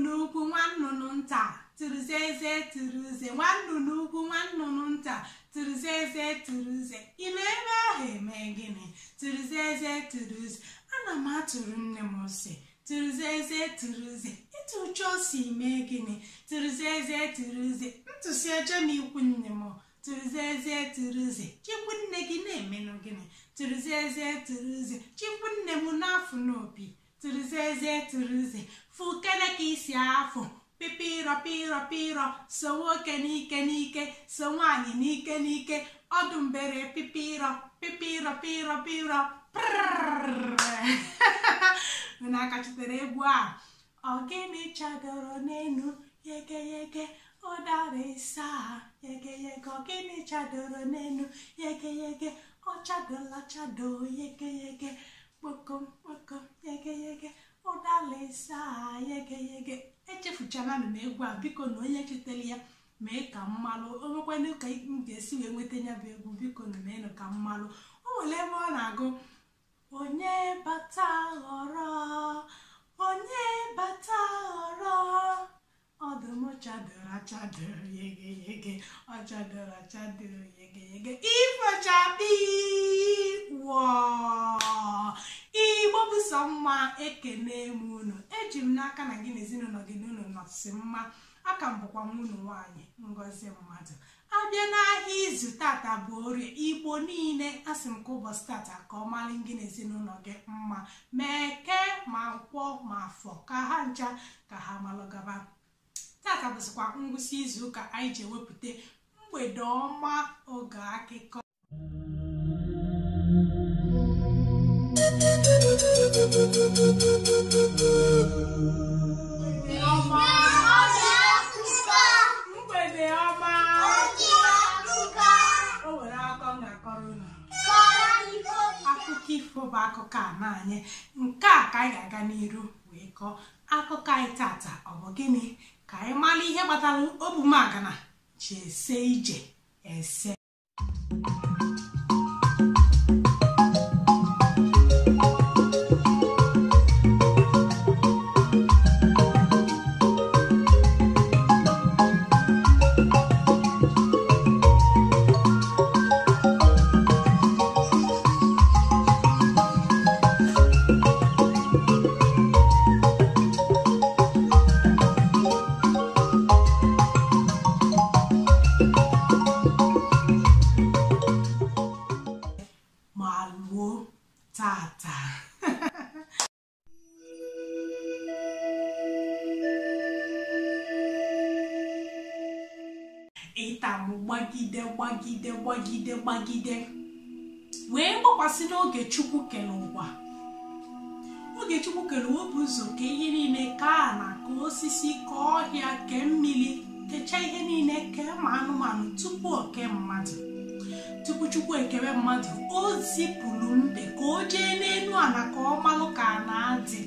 Nnụnụ ukwu nwa nnụnụ nta tụrụzeze tụrụze, nwa nnụnụ ukwu nwa nnụnụ nta tụrụzeze tụrụze, ị nọ ebe ahụ eme gịnị? Tụrụzeze tụrụze, ana m atụrụ nne m ose. Tụrụzeze tụrụze, ịtụcha ose mee gịnị? Tụrụzeze tụrụze, ntụsi eje m ikwu nne m. Tụrụzeze tụrụze, chikwu nne gị na-emenụ gịnị? Tụrụzeze tụrụze, chikwu nne m n'afọ n'opi. Tụrụzeze tụrụze, fukene ka isi afụ pipirọ pirọ pirọ, so nwoke n'ike n'ike, so nwaanyị n'ike n'ike, ọdụ mbere pipirọ pipirọ pirọ pirọ. Unu akachitere egwu a? Ọ gịnị chadoro n'enu yege yege ụdara ịsa yege yege? Ọ gịnị chadoro n'enu yege yege? Ọ chadola chado yege yege, kpokom kpokom yege yege, ụdara ịsa yege yege. Echefuchananụ m egwu a, biko na onye chetara ya mee ka mmalụ. O nwekwanụ ka m ga-esi wee nweta ya bụ egwu, biko na meenụ ka mmalụ. O nwere ebe ọ na-agụ onye bata ghọrọ, onye bata ghọrọ, ọdụm chadoro achado yege yege, ọ chadoro achado yege yege, ifochapi wọọ. Igbo bụ sọ mma, ekene m unu. Eji m n'aka na gị na ezinụlọ gị na unu nọsị mma. Aka m bụkwa nwa unu nwaanyị Ngozi Mmadụ. Abịa n'ahịa izu tata bụ orie Igbo niile, asị m ka ụbọchị tata ka ọ malị gị na ezinụlọ gị mma, ma eke ma nkwọ ma afọ, ka ha ncha ka ha malụgaba. Tata bụzikwa ngwụsị izu ụka anyị ji ewepụta mgbede ọma oge akụkọ. Mgbede ọma, o nwere akọ m ga-akọrọ unu. Akụkọ ifo bụ akụkọ a na anyị nke a ka anyị ga-aga n'iru wee kọọ akụkọ anyị tata. Ọ bụ gịnị ka anyị mara ihe kpatara ogwumagana ji ese ije ese? Ma luo tata. Ịtamụ gbagide gbagide gbagide gbagide wee gbakwasị n'oge Chukwu kere ụwa. Oge Chukwu kere ụwa bụ ụzọ ka ihe niile ka ana, ka osisi, ka ọhịa, kee mmiri, kechaa ihe niile, kee ma anụmanụ tupu o kee mmadụ. Tupu Chukwu ekewe mmadụ, o zipụrụ mbe ka o jee n'elu ala ka ọ malụ ka ana adị.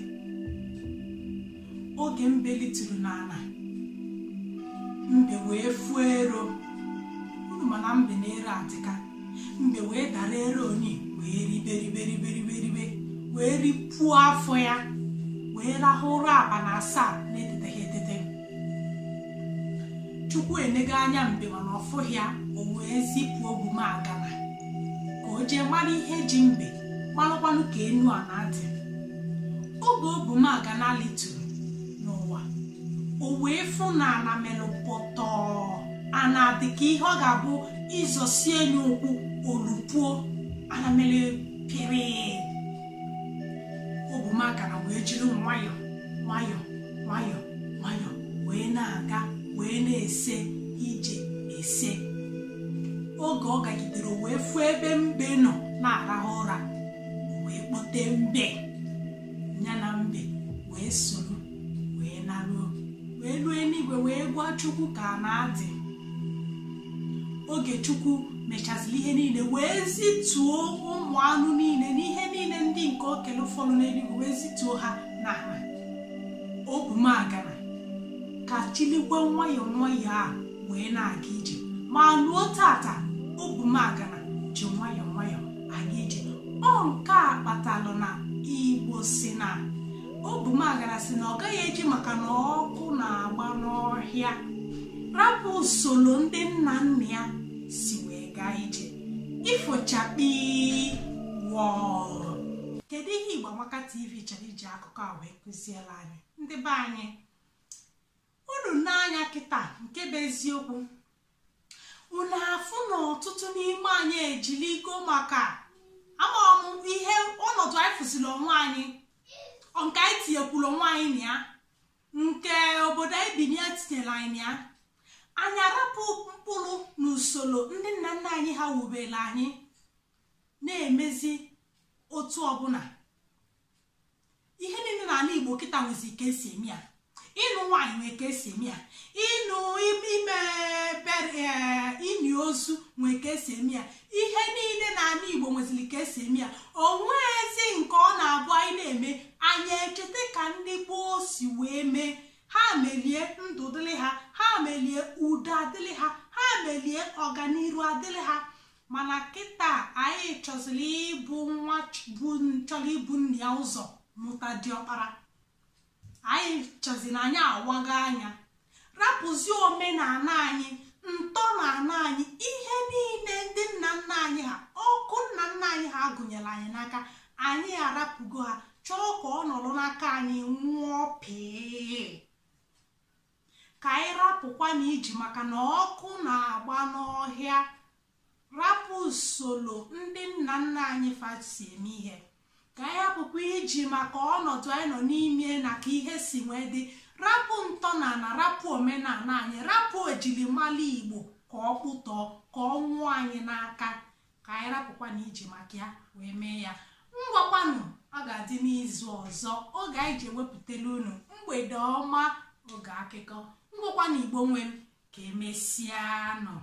Oge mbe litụrụ n'ala, mbe wee fuo ero. Unu mana mbe na-ero adịka. Mbe wee dara ero onye wee ribe ribe ribe ribe ribe wee ripuo afọ ya, wee rahụ ụra abalị asaa na-eteteghị etete. Chukwu enego anya mbe mana ọ fụghị ya, o wee zipụ ogwumagana ka o jee mara ihe ji mbe, malụkwanụ ka enu a na-adị. Oge ogwumagana litụrụ n'ụwa, o wee fụ na ana melụ pọtọọ, ana dị ka ihe ọ ga-abụ ịzọsie enyi ụkwụ olupuo, ana mere pịrị. Ogwumagana wee jiri nwayọ nwayọ nwayọ nwayọ wee na-aga, wee na-ese ije ese. Oge ọ gagidere wee fụ ebe mbe nọ na-arahụ ụra, wee kpọte mbe, ya na mbe wee soro wee naruo, wee ruo eluigwe wee gwa Chukwu ka a na-adị. Oge Chukwu mechaziri ihe niile wee zituo ụmụ anụ niile na ihe niile ndị nke o kere ụfọdụ n'eluigwe, wee zituo ha n'ala. Ogwumagana ka chilikwe nwayọọ nwayọọ a wee na-aga ije, ma luo tata ogwumagana ji nwayọọ nwayọọ aga ije. Ọ nke a kpatalụ na Igbo si na ogwumagana si na ọ gaghị eji maka na ọkụ n'ọhịa, rapụ usoro ndị nna nna ya si wee gaa ije. Ifochakpi wọọ. Kedu ihe Igbo Amaka TV chọrọ iji akụkọ a wee kụziela anyị? Ndị be anyị, unu n'anya kịta, nke bụ eziokwu, unu afụ na ọtụtụ n'ime anyị ejiligo maka amaọmụ ihe ọnọdụ anyị fụsiri onwe anyị, nke anyị tinyekwuru onwe anyị na ya, nke obodo anyị bi na ya tinyere anyị na ya. Anyị arapụ mkpụrụ na usoro ndị nna nna anyị ha wubere anyị, na-emezi otu ọbụla. Ihe niile n'ala Igbo kịta nwezi ka esi eme ya. Ịnụ nwaanyị nwee ka esi eme ya, ịnụ ime ini ozu nwee ka esi eme ya. Ihe niile n'ala Igbo nweziri ka esi eme ya. Onwezi nke ọ na-abụ anyị na-eme, anyị echeta ka ndị gboo si wee mee. Ha melie ndụ dịrị ha, ha melie udo adịrị ha, ha melie ọganiru adịrị ha. Mana kịta anyị chọziri ịbụ nwa chọrọ ibu nna ya ụzọ mụta diọkpara. Anyị chọziri anyị awaga anya, rapụzi omenala anyị, ntọala anyị, ihe niile ndị nna nna anyị ha, ọkụ nna nna anyị ha gụnyere anyị n'aka. Anyị arapụgo ha, chọọ ka ọ nọrọ n'aka anyị nwụọ pịị. Ka anyị rapụkwa na iji maka na ọkụ na-agba n'ọhịa, rapụ usoro ndị nna nna anyị fa si eme ihe. Ka anyị hapụkwa iji maka ọnọdụ anyị nọ n'ime na ka ihe si wee dị, rapụ ntọala, rapụ omenala anyị, rapụ ejirimara Igbo ka ọ kpụtọọ, ka ọ nwụọ anyị n'aka. Ka anyị rapụkwa na iji maka ya wee mee ya. Ngwakwanụ, ọ ga-adị n'izu ọzọ oge anyị ji ewepụtara unu mgbede ọma, oge akụkọ. Ngwakwanụ, Igbo nwe m, ka emesịanụ.